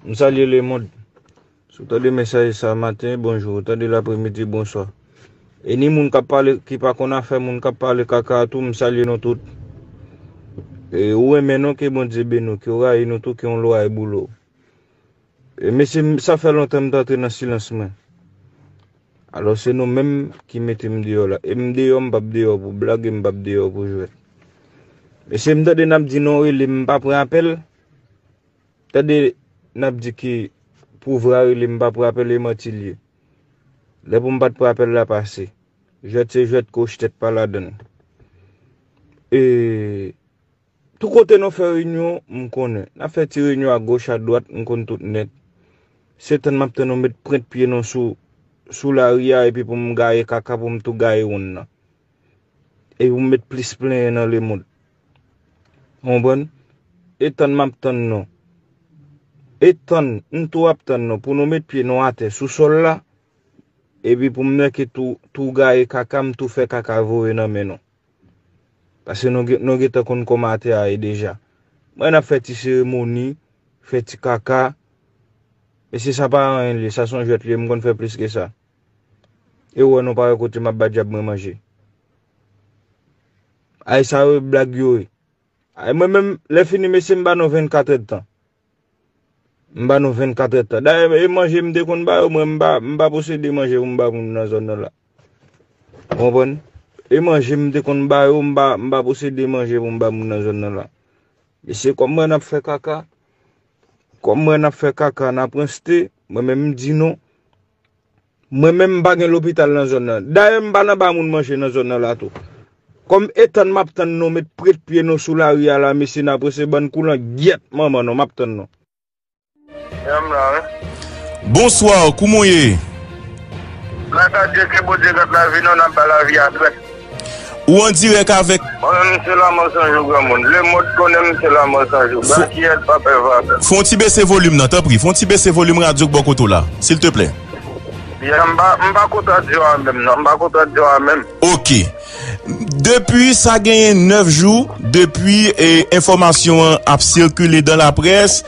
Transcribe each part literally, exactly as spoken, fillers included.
M salye lemonn. Si w tande mesaj sa maten, bonjou. Ou tande l apremidi, bonswa. E ni moun k ap pale, ki pa konn afè moun k ap pale kaka a tou, m salye nou tout. E ou renmen nou, ke Bondye beni w, ke w rayi nou tou, ke yon lwa e boule w. E mesye, m- sa fè lontan m t antre nan silans mwen. Alò se nou menm ki mete m deyò la. E m deyò, m p ap deyò pou blag, e m p ap deyò pou jwèt. Mesye, m tande n ap di non rele m, m pa pran apèl. Tande n ap di ki pou vra rele m pa pran apèl, e manti l ye. Lè pou m pa t pran apèl la pase. Jwèt se jwèt, koch tèt pa ladan l. E tou kote nou fè reyinyon, m konnen. N ap fè ti reyinyon agoch, adwat, m konn tout nèt. Se tann m ap tann nou met pwent pye nou sou, sou lari a, epi pou m gaye kaka, pou m tou gaye wonn nan. Epi pou m met plis plenyen nan lemonn. Ou konprann? E tann m ap tann nou. E tann, m tou ap tann nou. Pou nou met pye nou atè sou sòl la. Epi pou m nèke tou, tou gaye kaka, m tou fè kaka voye nan men nou. Paske nou, gen- nou gentan konn kòman atè a ye deja. Mwen n ap fè ti seremoni, fè ti kaka. Mesye, sa pa anyen li ye, sa se yon jwèt li ye, m konn fè plis ke sa. E w wè nou pa wè kote m ap ba dyab mwen manje. Ay, sa yo blag yo ye. Ay, mwen menm, lè fini, mesye, m ba nou vennkat èdtan. M ba nou vennkat èdtan. Dayè, e manje m te konn ba yo, mwen, m pa, m pa posede manje pou m ba moun nan zòn nan la. Ou konprann? E manje m te konn ba yo, m pa, m pa posede manje pou m ba moun nan zòn nan la. Mesye, kòm mwen n ap fè kaka, kòm mwen n ap fè kaka, n ap ranste, mwen menm m di non. Mwen menm m pa gen lopital nan zòn nan. Dayè m pa nan ba moun manje nan zòn nan la tou. Kòm e tann m ap tann nou met pwent pye nou sou lari a la, mesye, n ap ranse bann koulan gyèt manman nou, m ap tann nou. Yanm la, wi. Bonswa, kouman w ye? Gras a Dye, ke Bondye gad lavi nou, n ap bay lavi a trèt. Ou an dirèk avèk Mwen menm, se lanmò san jou granmoun. Lemonn konnen m, se lanmò san jou. Fò- Bakiyèt, pa pè vagabon. Fè yon ti bese volim nan, tanpri. Fè yon ti bese volim radyo k bò kote w la, silteplè. Ya, m pa, m pa kontan di w a menm, non. M pa kontan di w a menm. Ok. Depi sa genyen nèf jou, depi, e, enfòmasyon an ap sikile dan laprès,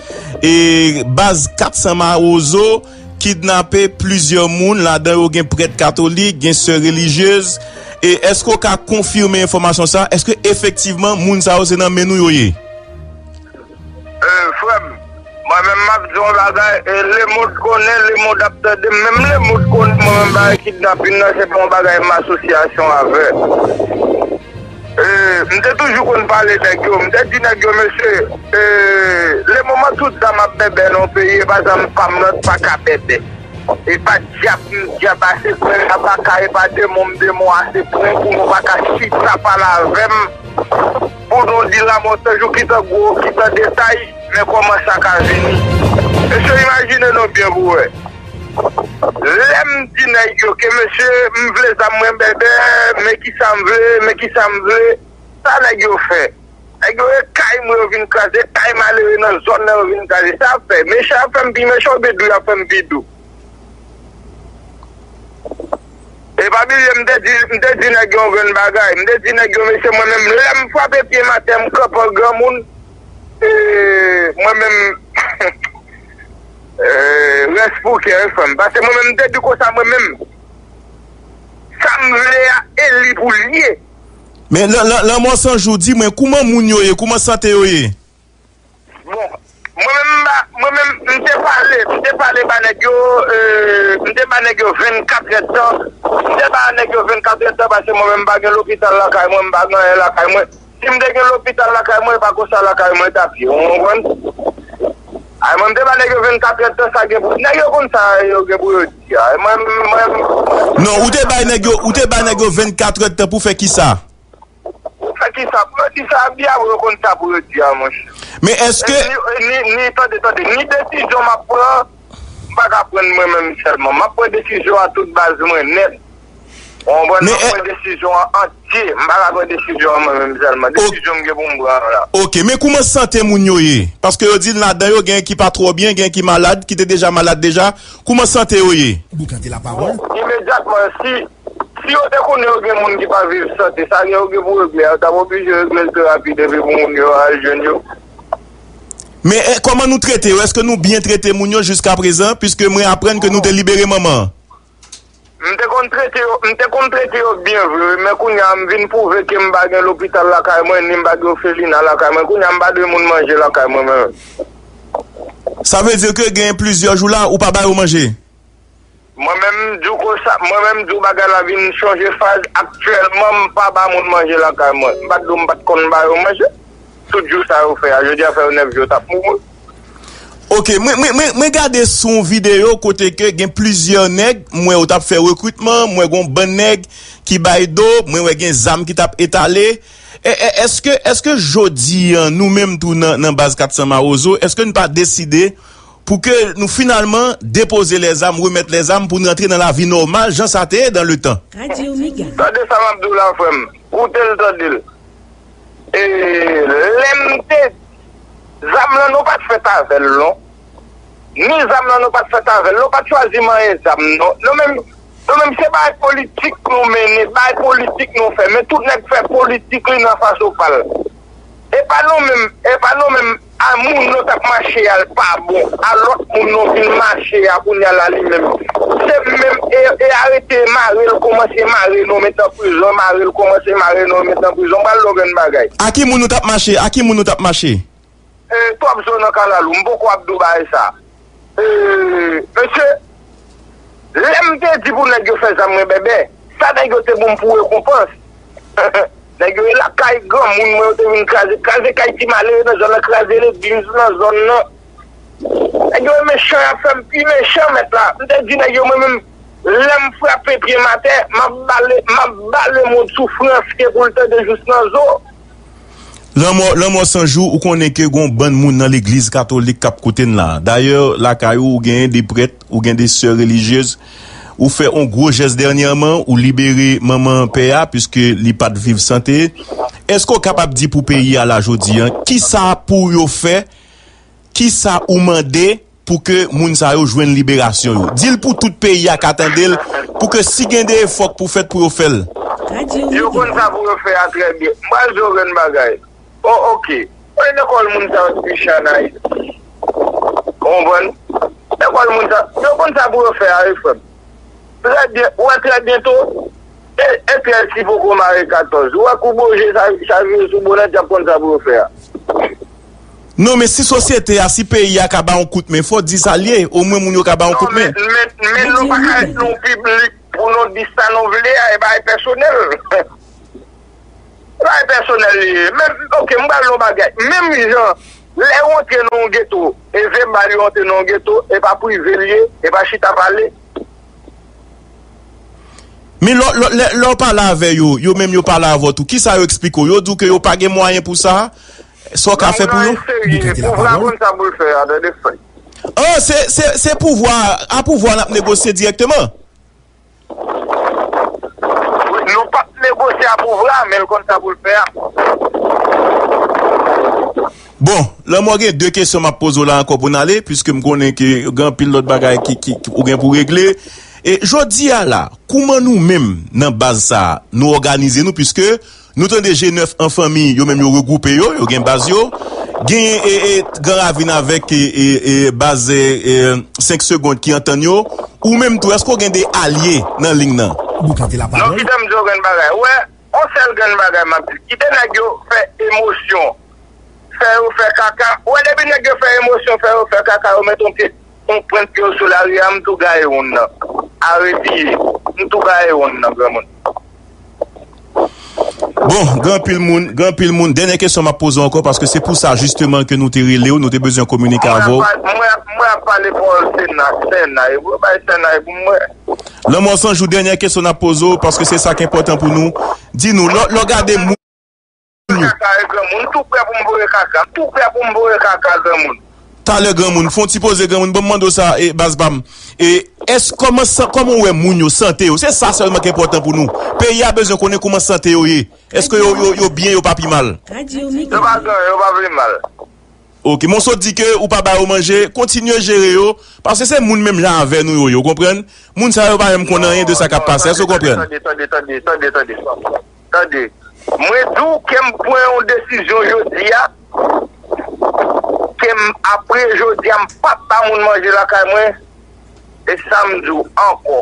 e, baz kat san Mawozo kidnape plizyè moun, ladan yo gen prèt katolik, gen sè relijyez. E èske w ka konfime enfòmasyon sa? Èske efektivman moun sa yo se nan men nou yo ye? E, frè m, mwen menm m ap di yon bagay, e, lemonn konnen, lemonn ap tande, menm lemonn konnen, mwen menm bagay kidnapin nan, se pa yon bagay m asosyasyon avè. E, m te toujou konn pale nèg yo, m te di nèg yo, mesye, e, lemoman tout zam ap bèbè nan yon peyi, e pa zam pa m nan pa ka bèbè. E pa dyab m dyab ase plen, a pa ka, e pa demon m demon ase plen pou nou pa ka chita pale avè m, pou nou di lanmò san jou ki tan gwo, ki tan detay, men kòman sa ka vini. Mesye, imajine nou byen pou wè. Lè m di nèg yo ke, mesye, m vle zam mwen bèbè, men kisa m vle, men kisa m vle, sa nèg yo fè. Nèg yo e kay mwen yo vin kraze, kay malere nan zòn nan yo vin kraze. Sa fè, mechan ap fè m pi mechan, oubyen dou y ap fè m pi dou. E pa bliye, m te di, m te di nèg yo yon grenn bagay. M te di nèg yo, mesye, mwen menm, lè m frape pye m atè, m kanpe an granmoun, e, mwen menm, e, rès pou kè, wi, frè m. Paske mwen menm, m te di konsa, mwen menm, sa m vle a, e li pou l ye. Men, lan- lan- lanmò san jou, di mwen, kouman moun yo ye? Kouman sante yo ye? Bon, mwen menm, m pa- mwen menm, m te pale, m te pale ba nèg yo, e, m te ba nèg yo vennkat èdtan. M te ba nèg yo vennkat èdtan, paske mwen menm, m pa gen lopital lakay mwen, m pa gen anyen lakay mwen. Si m te gen lopital lakay mwen, e pa konsa lakay mwen t ap ye, ou konprann? Ay, mwen, m te ba nèg yo vennkat èdtan, sa gen pou- nèg yo konn sa yo gen pou yo di a. Mwen, mwen, Non, ou te bay nèg yo, ou te bay nèg yo vennkat èdtan pou fè kisa? Pou fè kisa? Pou yo di sa, byen, yo konn sa pou yo di a, monchè. Men èske E ni, ni, ni, tande, tande, ni desizyon m ap pran, m pa ka pran mwen menm sèlman. M ap pran desizyon a tout baz mwen nèt. Ou konprann? Men M ap e- pran desizyon an antye. M pa ka pran desizyon an mwen menm sèlman. Ok. Desizyon m gen pou m pran an la. Ok, men kouman sante moun yo ye? Paske yo di ladan yo gen ki pa twò byen, gen ki malad, ki te deja malad deja. Kouman sante yo ye? Boukante lapawòl. Bon, imedyatman, si, si yo te konnen yo gen moun ki pa viv sante, sa gen yo gen pou regle a, yo t ap oblije regle l pi rapid epi pou moun yo al jwenn yo. Men, eh, kòman nou trete yo? Èske nou byen trete moun yo jiska prezan? Piske mwen aprann ke nou te libere manman an. M te konn trete yo, m te konn trete yo byen vre, wi, men kounye a m vin pwouve ke m pa gen lopital lakay mwen, ni m pa gen òfelina lakay mwen. Kounye a m pa dwe moun manje lakay mwen menm. Sa vle di ke gen plizyè jou la, ou pa ba yo manje? Mwen menm, m di w konsa, mwen menm, m di w bagay la vin chanje faz. Aktyèlman, m pa ba moun manje lakay mwen. M pa t di w m pa t konn ba yo manje. Tout jou sa yo fè a, jodi a fè yo nèf jou, yo t ap mouri. Ok, mwen, mwen, mwen, mwen gade sou yon videyo kote ke gen plizyè nèg, mwen yo t ap fè rekritman, mwen gon bann nèg ki bay do, mwen wè gen zam ki t ap etale. E, e, èske, èske jodi an, nou menm tou nan, nan baz kat san Mawozo, èske n pa deside pou ke nou finalman depoze lèzam, remèt lèzam pou n rantre nan lavi nòmal jan sa te ye dan le tan? Tande sa m ap di w la, frè m. Koute l, tande l. E, lè m te, zam lan, nou pa t fèt avè l, non. Ni zam lan, nou pa t fèt avè l, non. Nou pa t chwazi manyen zam, non. Nou menm, nou menm, se bagay politik nou mennen, bagay politik nou fè. Men tout nèg fè politik li nan fason pa l. E pa nou menm, e pa nou menm, a moun nou t ap mache a l pa bon, a lòt moun nou vin mache a kounye a la li menm. Se menm, e, e arete mare l kòmanse mare nou met nan prizon, mare l kòmanse mare nou met nan prizon. M pral di w yon grenn bagay. A ki moun nou t ap mache? A ki moun nou t ap mache? E, twòp zo nan kalalou, m poko ap di w bagay sa. E, mesye, lè m te di pou nèg yo fè zam mwen bèbè, sa nèg yo te ban m pou rekonpans. Nèg yo ye lakay granmoun mwen, yo te vin kraze, kraze kay ti malere nan zòn nan, kraze legliz nan zòn nan. Nèg yo ye mechan, y ap fè m pi mechan, mèt la. M te di nèg yo, mwen menm, lè m frape pye m atè, m ap bale, m ap bale moun soufrans ke pou l tande jous nan zo. Lanmò, lanmò san jou, ou konnen ke gon bann moun nan legliz katolik k ap koute n la. Dayè, lakay ou, ou genyen de prèt, ou gen de sè relijyez. Ou fè on gwo jès dènyèman, ou libere manman pè a, piske li pa t viv sante. Èske w kapab di pou peyi a la jodi a, kisa pou yo fè, kisa ou mande pou ke moun sa yo jwenn liberasyon yo? Di l pou tout peyi a ka tande l, pou ke si gen de efò k pou fèt pou yo fè l. Yo konn sa pou yo fè a trè byen. M pral di w yon grenn bagay. O, oke. Mwen lekòl moun sa yo t pi chan Ayiti. Ou konprann? Lekòl moun sa, yo konn sa pou yo fè a, wi, frè m. Trè byen, ou wè trè byento, e, e pyès ki poko mare katòz. Ou wè kou boje sa, sa vire sou bonèt, y ap konn sa pou yo fè a. Non, men si sosyete a, si peyi a ka ba yon kout men, fò w di sa l ye, omwen moun yo ka ba yon kout men. Non, men, men, men nou pa ka ret nan yon piblik pou nou di sa nou vle a, e bagay pèsonèl. Bagay pèsonèl li ye. Men, oke, m pral di yon bagay. Menm jan, lè yo antre nan yon geto, e vebal yo antre nan yon geto, e pa prive l ye, e pa chita pale. Men lè, lè, lè, lè w pale avè yo, yo menm yo pale avè w tou, kisa yo eksplike w? Yo di w ke yo pa gen mwayen pou sa? Sa w ka fè pou yo? Pouvwa konn sa pou l fè a, tande frè. Oh, se, se, se pouvwa, a pouvwa n ap negosye dirèkteman. Nou p ap negosye a pouvwa, men l konn sa pou l fè a. Bon, Lanmò, gen de kesyon m ap poze w la ankò pou n ale, piske m konnen ke gen anpil lòt bagay ki, ki, ki ou gen pou regle. E jodi a la, kouman nou menm nan baz sa a, nou òganize nou, piske nou tande G nèf an fanmi, yo menm yo regwoupe yo, yo gen baz yo. Gen, e, e, Gran Ravin avèk, e, e, e, baz, e, e, senk Segond ki antann yo. Ou menm tou, èske w gen de alye nan liy nan? Bouke de la pawòl. Non, kite m di w grenn bagay. Ou wè, yon sèl grenn bagay m ap di. Kite nèg yo fè emosyon fè yo fè kaka. Ou wè, depi nèg yo fè emosyon fè yo fè kaka, yo mete yon pye, yon pwent pye yo sou lari a, m tou gaye wonn nan. Arepye, m tou gaye wonn nan, granmoun. Bon, gen anpil moun, gen anpil moun. Dènyè kesyon m ap poze w ankò, paske se pou sa jisteman ke nou te rele w, nou te bezwen kominike avè w. Mwen ap, mwen ap, mwen ap pale pawòl Sena, Sena, e pou yo bay Sena, e pou mwen. Lanmò San Jou, dènyè kesyon n ap poze w, paske se sa k enpòtan pou nou. Di nou, lè, lè w gade moun. Kaka e granmoun, m tou prè pou m voye kaka, m tou prè pou m voye kaka granmoun. Talè granmoun, fè yon ti poze granmoun, ban m mande w sa, e, baz pa m. E, èske, kòman sa, kòman w wè moun yo, sante yo? Se sa sèlman ki enpòtan pou nou. Peyi a bezwen konnen kòman sante yo ye. Èske yo, yo, yo byen, yo pa pi mal? Yo pa gen, yo pa pi mal. Ok, men w sot di ke ou pa ba yo manje, kontinye jere yo, paske se moun menm jan avè nou yo ye, w konprann? Moun sa yo pa menm konn anyen de sa k ap pase, èske w konprann? Tande, tande, tande, tande, tande, tande. Tande, mwen di w ke m pran yon desizyon jodi a, Paske m, apre jodi a, m p ap ba moun manje lakay mwen. E sa m di w ankò.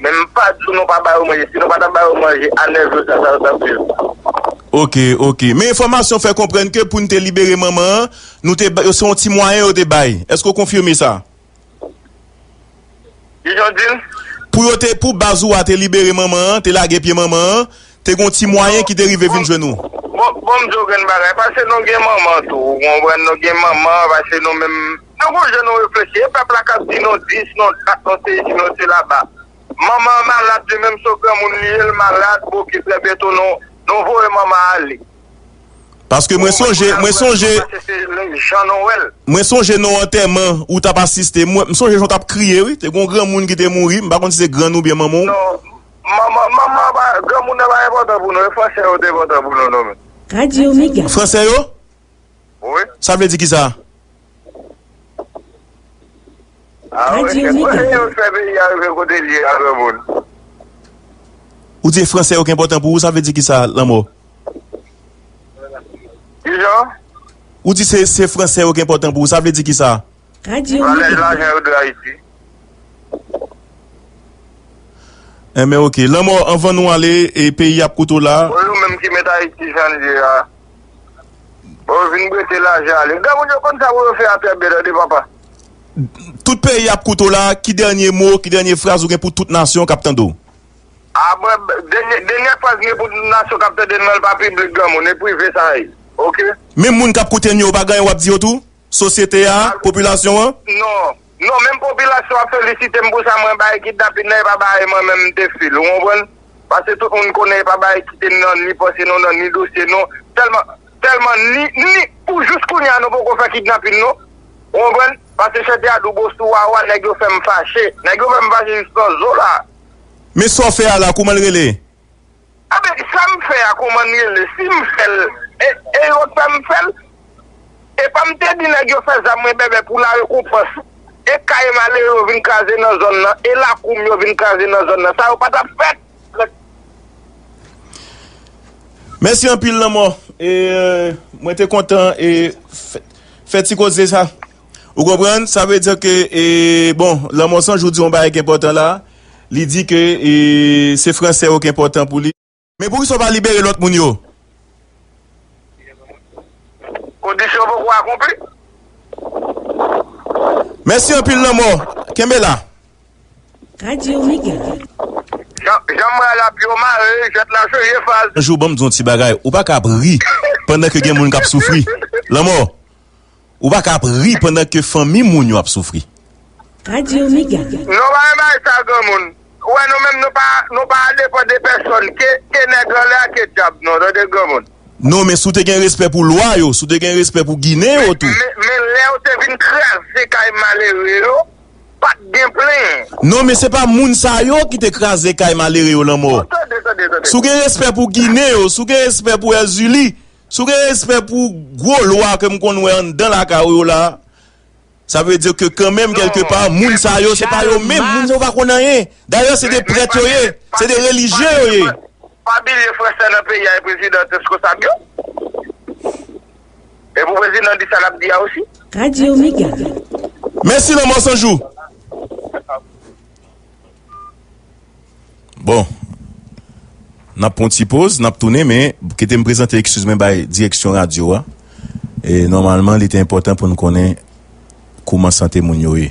Men m pa di w nou pa ba yo manje. Si nou pa ta ba yo manje, a nèf jou sa, sa yo t ap viv. Ok, ok. Men enfòmasyon fè konprann ke pou n te libere manman an, nou te ba, se yon ti mwayen yo te bay. Èske w konfime sa? Kijan w di l? Pou yo te, pou baz ou a te libere manman an, te lage pye manman an, te gon ti mwayen ki te rive vin jwenn ou. Bon, bon, m di w grenn bagay. Paske nou gen manman tou, ou konprann? Nou gen manman, paske nou menm, nou gon jan nou reflechi. E pèp la k ap di nou dis, nou dat, nou sesi, nou sela ba. Manman an malad, li menm se yon granmoun li ye, l malad, bon, ki trè byento nou, nou voye manman ale. Paske mwen sonje, mwen sonje, mwen sonje nan antèman ou t ap asiste. Mwen, m sonje jan w t ap kriye, wi. Te gon granmoun ki te mouri. M pa konn si se grann oubyen manman w. Non, manman, manman pa, granmoun nan pa enpòtan pou nou. E fransè yo te enpòtan pou nou, non, men. Radio Mega. Fransè yo? Wi. Sa vle di kisa? Ah, wi, se fransè yo fè peyi a rive kote l ye a, granmoun. Ou di fransè yo ki enpòtan pou ou, sa vle di kisa, Lanmò? Kijan? Ou di se, se fransè yo ki enpòtan pou ou, sa vle di kisa? Valè lajan yo de Ayiti. Enben, ok. Lanmò, anvan nou ale, e peyi ap koute w la. Bon, yo menm ki met Ayiti jan l ye a. Bon, yo vin prete lajan ale. Granmoun yo konn sa pou yo fè a trè byen, tande, papa. Tout peyi ap koute w la, ki dènye mo, ki dènye fraz ou gen pou tout nasyon k ap tande w? A, mwen, dènye, dènye fraz mwen pou nasyon k ap tande m nan, l pa piblik, granmoun, e prive sa ye. Ok? Menm moun k ap koute n yo, ou pa gen anyen w ap di yo tou? Sosyete a, popilasyon an? Non. Non, menm popilasyon ap felisite m pou sa mwen bay kidnapin nan, e pa bay mwen menm m te fil, ou konprann? Paske tout moun konnen e pa bay kite n nan ni panse nou nan ni dosye nou. Tèlman, tèlman ni, ni, pou jis kounye a nou poko fè kidnapin nou. Ou konprann? Paske chante a dou bosou wawa, nèg yo fè m fache. Nèg yo fè m fache jis nan zo la. Men sa w fè a la, kouman l rele? Enben, sa m fè a, kouman l rele? Si m fè l, e, e yo t fè m fè l? E pa m te di nèg yo fè zam mwen bèbè pou larekonpans. E kay malere yo vin kraze nan zòn nan, e lakou m yo vin kraze nan zòn nan. Sa yo pa t ap fèt. Mèsi anpil, Lanmò. E, euh, mwen te kontan, e, fè, fè ti koze sa. Ou konprann? Sa vle di ke, e, bon, Lanmò San Jou di yon bagay ki enpòtan la. Li di ke, e, se fransè yo ki enpòtan pou li. Men poukisa w pa libere lòt moun yo? Kondisyon poko akonpli. Mèsi anpil, Lanmò. Kenbe la. Radio Mega. Jan, jan m wè l ap yo mare, jwèt la chanje faz. Jou, ban m di yon ti bagay. Ou pa ka ap ri pandan ke gen moun k ap soufri. Lanmò. Ou pa ka ap ri pandan ke fanmi moun yo ap soufri. Radio Mega. Non, pa yon bagay sa, granmoun. Ou wè, nou menm, nou pa, nou pa depann de pèsòn. Ke, ke nèg anlè a, ke dyab nou, tande, granmoun. Non, men si w te gen respè pou lwa yo, si w te gen respè pou Ginen yo tou. Men, men, men lè yo te vin kraze kay malere yo, pa t gen plenyen. Non, men se pa moun sa yo ki te kraze kay malere yo, Lanmò. Oh, tande, tande, tande. Si w gen respè pou Ginen yo, si w gen respè pou Èzili, si w gen respè pou gwo lwa ke m konn wè anndan lakay ou yo la, sa vle di ke kanmenm, kèlkepa, moun sa yo, se pa yo menm. Moun sa yo pa konn anyen. Dayè, se de prèt yo ye. Se de relijye yo ye. Pa bliye fransè nan peyi a e prezidan Teskosab yo. E pou prezidan di sa l ap di a osi. Radio Mega. Mèsi, Lanmò San Jou. Bon, n ap pran ti poz, n ap tounen, men kite m prezante eskiz mwen bay direksyon radyo a. E nòmalman, li te enpòtan pou n konnen kouman sante moun yo ye.